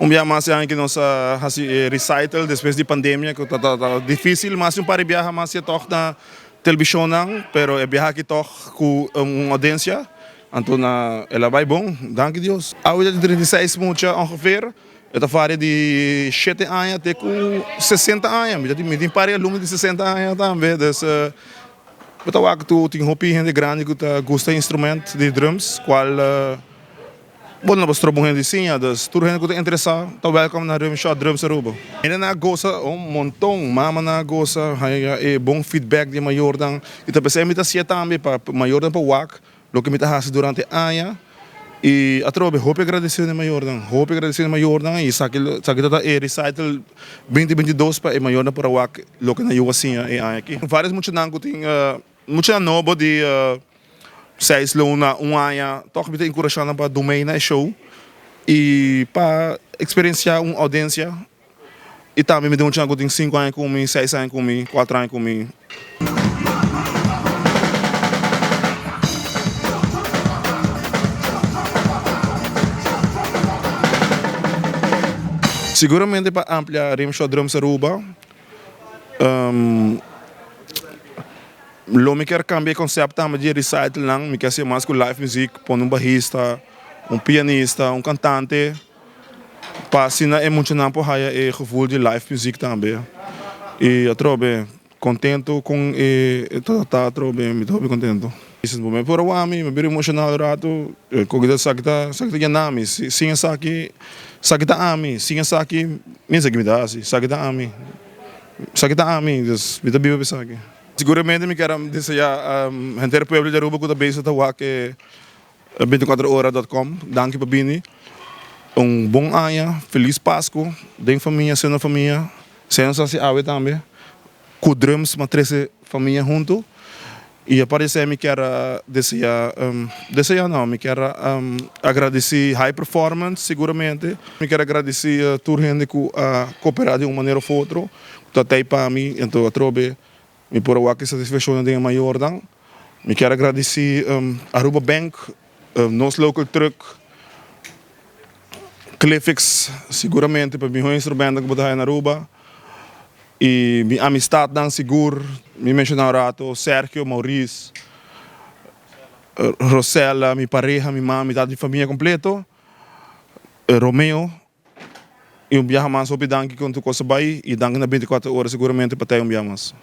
Un biaha mas e aña ki nos a hasi e recital despues di pandemia ku ta ta dificil mas un par di biaha mas ya tog na televishonnan pero e biaha aki tog ku un audiencia anto na el a bai bon danki Dios. Awe ta tin 36 mucha ongeveer e ta varia di shete aña te ku 60 aña mi ta tin mi tin par di alumno di 60 aña tambe dus bo ta wak tur tin hopi hende grandi ku ta gusta instrument di drums kual. Bo no por stroba un hende di siña, dus tur hende ku ta interesá ta wèlkòm na Rimshot Drums Aruba. Hendenan a gosa un monton, mamanan a gosa, haña e bon feedback di e mayornan i ta p'esei mi ta hasié tambe pa mayornan por wak loke mi ta hasi durante aña i atrobe hopi agradesido na e mayornan, hopi agradesido na e mayornan i esaki esaki ta ta e recital binti 22 pa e mayornan por a wak loke nan yu a siña e aña aki. Varios muchanan ku tin muchanan nobo di. Seis luna, un aña, tòg mi ta enkurashá nan pa dumei na e show i pa eksperensiá un oudensia. I tambe mi tin un changa ku tin sinku aña ku mi, seis aña ku mi, kuater aña ku mi. Siguramente pa amplia Rimshot Drums Aruba. Lo mi kier cambia e concept tambe di e recitalnan, mi kier haci mas cu live music, pone un bajista, un pianista, un cantante, pa asina e muchanan por haya e gevoel di live music tambe. Y atrobe contento con e ta atrobe, mi ta hopi contento. Bo me por a wak mi, mi bira emocional un rato, cu esaki ta esaki ta yena mi, sin esaki, esaki ta ami, sin esaki mi esaki mi ta haci, esaki ta ami, esaki ta ami, dus mi ta biba pa esaki. Siguramente mi kier a desea henter pueblo di Aruba cu ta bezig ta wak e 24 ora dot com danki pa bini. Un bon aña, feliz Pascu den famia, seno famia, seno sa haci awe tambe cu drums ma trece famia hunto. Y aparte esey mi kier a desea, desea no, mi kier a agradeci High Performance siguramente. Mi kier a agradeci tur hende cu a coopera di un manera of otro. Ta tei pa mi, anto atrobe mi por a wak e satisfaccionnan den e mayornan. Mi kier a gradici Aruba Bank, nos local truck, Clifix siguramente pa miho instrumentonan cu bo ta haya na Aruba y mi amistadnan sigur, mi menciona un rato Sergio, Maurice, Rosella, mi pareha, mi mami, mi tata, mi famia completo, Romeo. Y un biaha mas hopi danki con tur cos a bay y danki na 24 ora seguramente pa tey un biaha mas.